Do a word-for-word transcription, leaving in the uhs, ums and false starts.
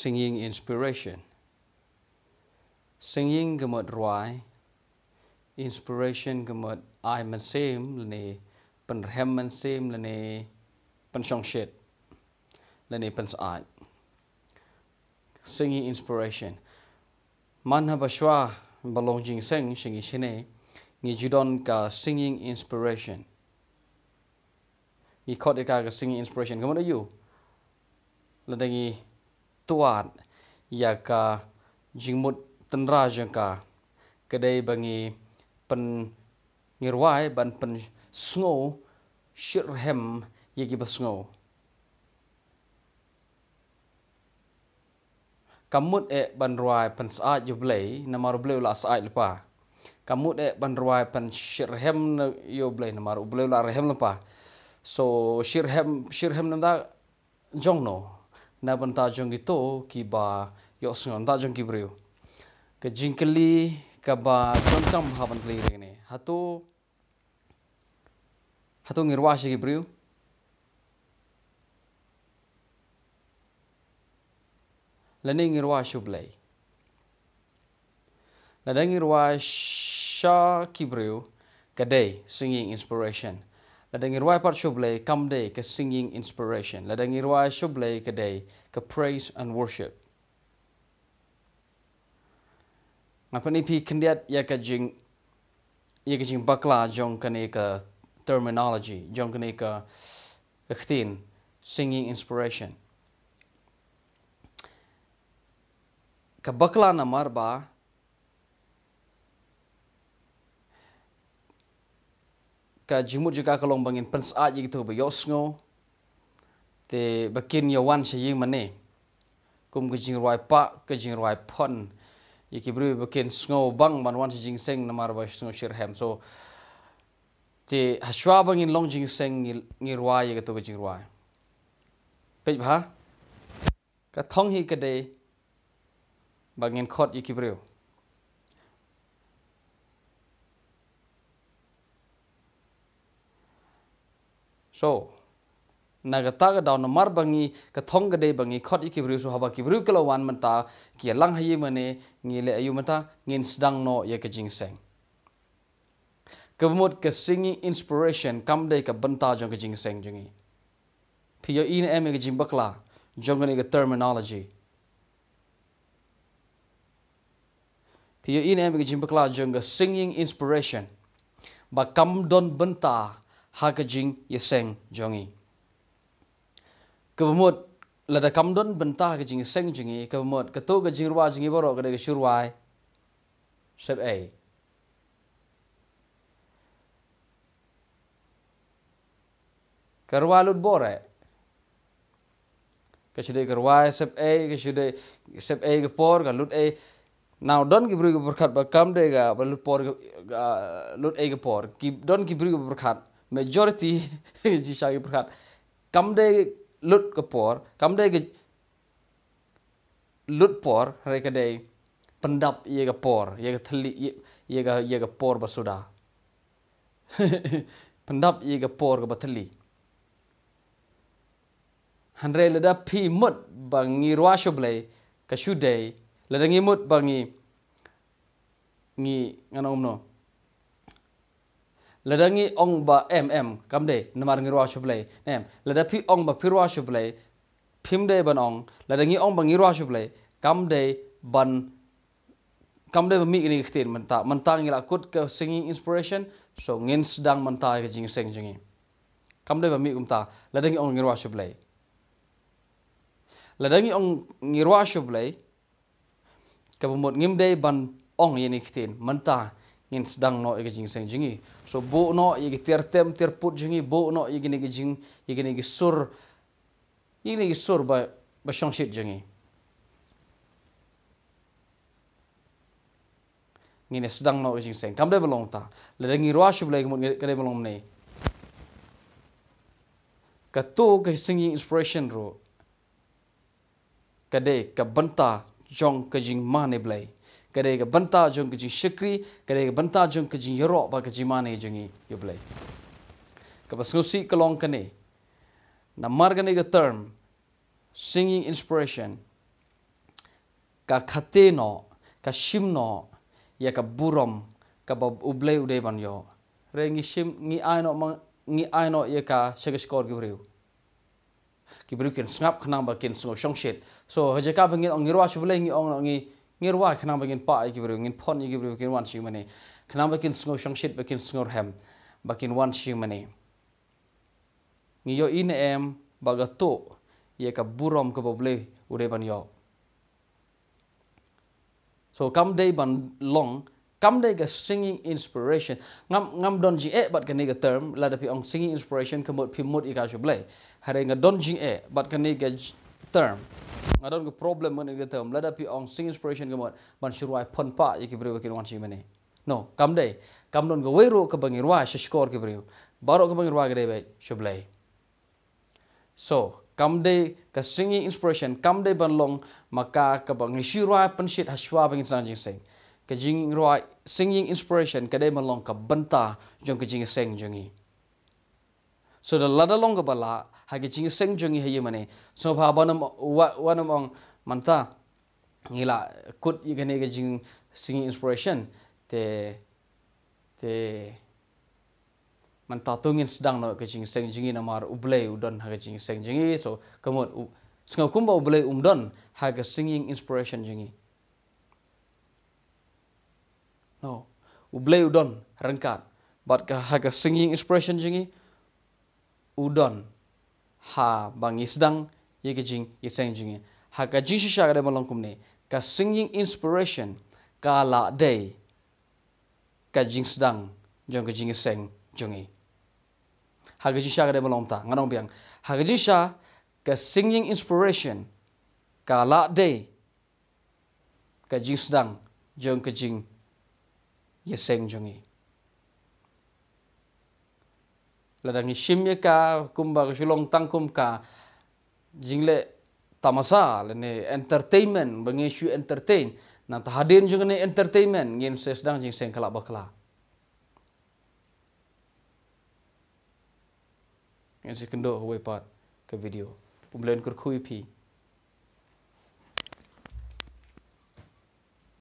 Singing inspiration. Singing ka mut rwai. Inspiration ka mut ai mynsiem lane pynrhem mynsiem lane pynshongshit lane pynsyaid. Singing inspiration. Man haba shuwa ba long jingseng sha ngi shane, ngi ju don ka singing inspiration. Ngi khot ïa ka ka singing inspiration. Ka mut aïu? Lada ngi tuat ïa ka jingmut tynrai jong ka, ka dei ba ngi pyn, ngi rwai ban pynsngew shitrhem ïa kiba sngew. Kam mut eh ban rwai pynsyaid ïa U Blei namar U Blei u la syaid lypa. Kam mut eh ban rwai pynshitrhem ïa U Blei namar U Blei u la rhem lypa. So shitrhem, shitrhem na bynta jong no? Na bynta jong kito kiba ïohsngew, na bynta jong ki briew. Ka jingkylli kaba donkam ha ban kylli ïa kane, hato, hato ngi rwai sha ki briew lane ngi rwai sha U Blei? Lada ngi rwai sha ki briew, ka dei singing inspiration. Lada ngi rwai pat sha U Blei, kam dei ka singing inspiration. Lada ngi rwai sha U Blei, ka dei ka praise and worship. Nga pyni phi khyndiat ïa ka jing, ïa ka jingbakla jong kane ka terminology, jong kane ka, ka ktien singing inspiration. Ka bakla namar ba ka jingmut jong ka ka long ba ngin pynsyaid ïa kito ba ïohsngew, te ba kin ïa wan sha ïing mane. Kum ka jingrwai pah, ka jingrwai phon ïa ki briew ba kin sngew bang ban wan sha jingseng namar ba sngew shitrhem. So te ha shuwa ba ngin long jingseng, ngi, ngi rwai ïa kato ka jingrwai. Peit bha. Ka thong hi ka dei ba ngin khot ïa ki briew. So na kata ka daw namar ba ngi, ka thong ka dei ba ngi khot ïa ki briew, so haba ki briew ki la wan mynta, ki ïalang ha ïing mane, ngi leh aïu mynta? Ngin sdang noh ïa ka jingseng. Kaba mut ka singing inspiration kam dei ka bynta jong ka jingseng jong ngi. Phi ïohi ne em ïa ka jingbakla jong kane ka terminology? Phi ïohi ne em ïa ka jingbakla jong ka singing inspiration? Ba kam don bynta ha ka jingïaseng jong ngi. Kaba mut lada kam don bynta ha ka jingïaseng jong ngi, kaba mut kato ka jingrwai jong ngi baroh ka dei ka shu rwai sepei? Ka rwai lut bor eh. Ka shu dei ka rwai sepei, ka shu dei sepei ka por, ka lut ei. Now don ki briew ki pyrkhat ba kam dei kaba lut por ka, ka lut ei ka por. Ki, don ki briew ki pyrkhat, majority jingshisha ki pyrkhat kam dei lut ka por, kam dei ka lut por, hynrei ka dei pyndap ïa ka por, ïa ka thylli, ïa, ïa ka, ïa ka por ba suda. Pyndap ïa ka por kaba thylli. Hynrei lada phi mut ba ngi rwai sha U Blei, ka shu dei, lada ngi mut ba ngi, ngi, ngan ong kumno, lada ngi ong ba em, em, kam dei namar ngi rwai sha U Blei, em. Lada phi ong ba phi rwai sha U Blei, phim dei ban ong, lada ngi ong ba ngi rwai sha U Blei, kam dei ban, kam dei ba mih kane ka ktien mynta. Mynta ngi la kut ka singing inspiration, so ngin sdang mynta ka jingseng jong ngi. Kam dei ba mih kumta lada ngi ong ngi rwai sha U Blei. Lada ngi ong ngi rwai sha U Blei, kaba mut ngim dei ban ong ïa kane ka ktien, mynta ngin sdang noh ïa ka jingseng jong ngi. So buh noh ïa ki tiar tem tiar put jong ngi, buh noh ïa kine ki jing, ïa kine ki sur, ïa kine ki sur ba, ba shongshit jong ngi. Ngin ïa sdang noh ïa ka jingseng. Kam dei ba long ta. Lada ngi rwai sha U Blei ka mut ka dei ba long mynne. Kato ka singing inspiration ruh ka dei ka bynta jong ka jingmane Blei. Ka dei ka bynta jong ka jingshakri, ka dei ka bynta jong ka jingïaroh bad ka jingmane jong ngi ïa U Blei. Kaba sngewsih ka long kane. Namar kane ka term singing inspiration, ka kate noh, ka shim noh ïa ka burom kaba U Blei u dei ban ïoh. Re ngi shim, ngi ai noh ma, ngi ai noh ïa ka sha ka shkor ki briew. Ki briew kin sngap khnang ba kin sngew shongshit. So ha jaka ba ngin ong ngi rwai sha U Blei, ngi ong noh ngi, ngi rwai khnang ba ngin pah ïa ki briew, ngin phon ïa ki briew kin wan sha U Blei. Khnang ba kin sngew shongshit, ba kin sngew rhem, ba kin wan sha U Blei. Ngi ïohi ne em ba ka tuh ïa ka burom kaba U Blei u dei ban ïoh. So kam dei ban long, kam dei ka singing inspiration. Ngam, ngam don jingeh bad kane ka term, lada phi ong singing inspiration ka mut phi mut ïa ka sha U Blei. Hynrei nga don jingeh bad kane ka j-, term. Nga don ka problem bad kane ka term. Lada phi ong singing inspiration ka mut ban shu rwai phon pah ïa ki briew ba kin wan sha U Blei. No, kam dei, kam don kawei ruh kaba ngi rwai sha shkor ki briew. Baroh kaba ngi rwai ka dei beit sha U Blei. So kam dei ka singing inspiration, kam dei ban long ma ka kaba ngi shu rwai pynshit ha shuwa ba ngin sdang jingseng. Ka jingrwai singing inspiration ka dei ban long ka bynta jong ka jingïaseng jong ngi. So da lada long kaba lah ha ka jingïaseng jong ngi ha ïing mane, sngewbha ban ym wa-, wan ym ong mynta ngi la kut ïa kane ka jing singing inspiration, te, te mynta to ngin sdang noh ka jingïaseng jong ngi namar U Blei u don ha ka jingïaseng jong ngi. So ka mut u, sngew kumba U Blei um don ha ka singing inspiration jong ngi. No, U Blei u don ryngkat bad ka, ha ka singing inspiration jong ngi, u don ha ba ngi sdang ïa ka jingïaseng jong ngi. Ha ka jingshisha ka dei ban long kumne, ka singing inspiration ka lah dei ka jingsdang jong ka jingïaseng jong ngi. Ha ka jingshisha ka dei ban long ta, ngan ong biang. Ha ka jingshisha ka singing inspiration ka lah dei ka jingsdang jong ka jingïaseng jong ngi. Lada ngi shim ïa ka kumba ka shu long tang kum ka jingleh tamasa lane entertainment, ba ngi shu entertain. Nangta hadien jong kane entertainment ngin sa sdang jingseng ka lah bakla. Ngin sa kynduh kawei pat ka video. U Blei un kyrkhu ïa phi.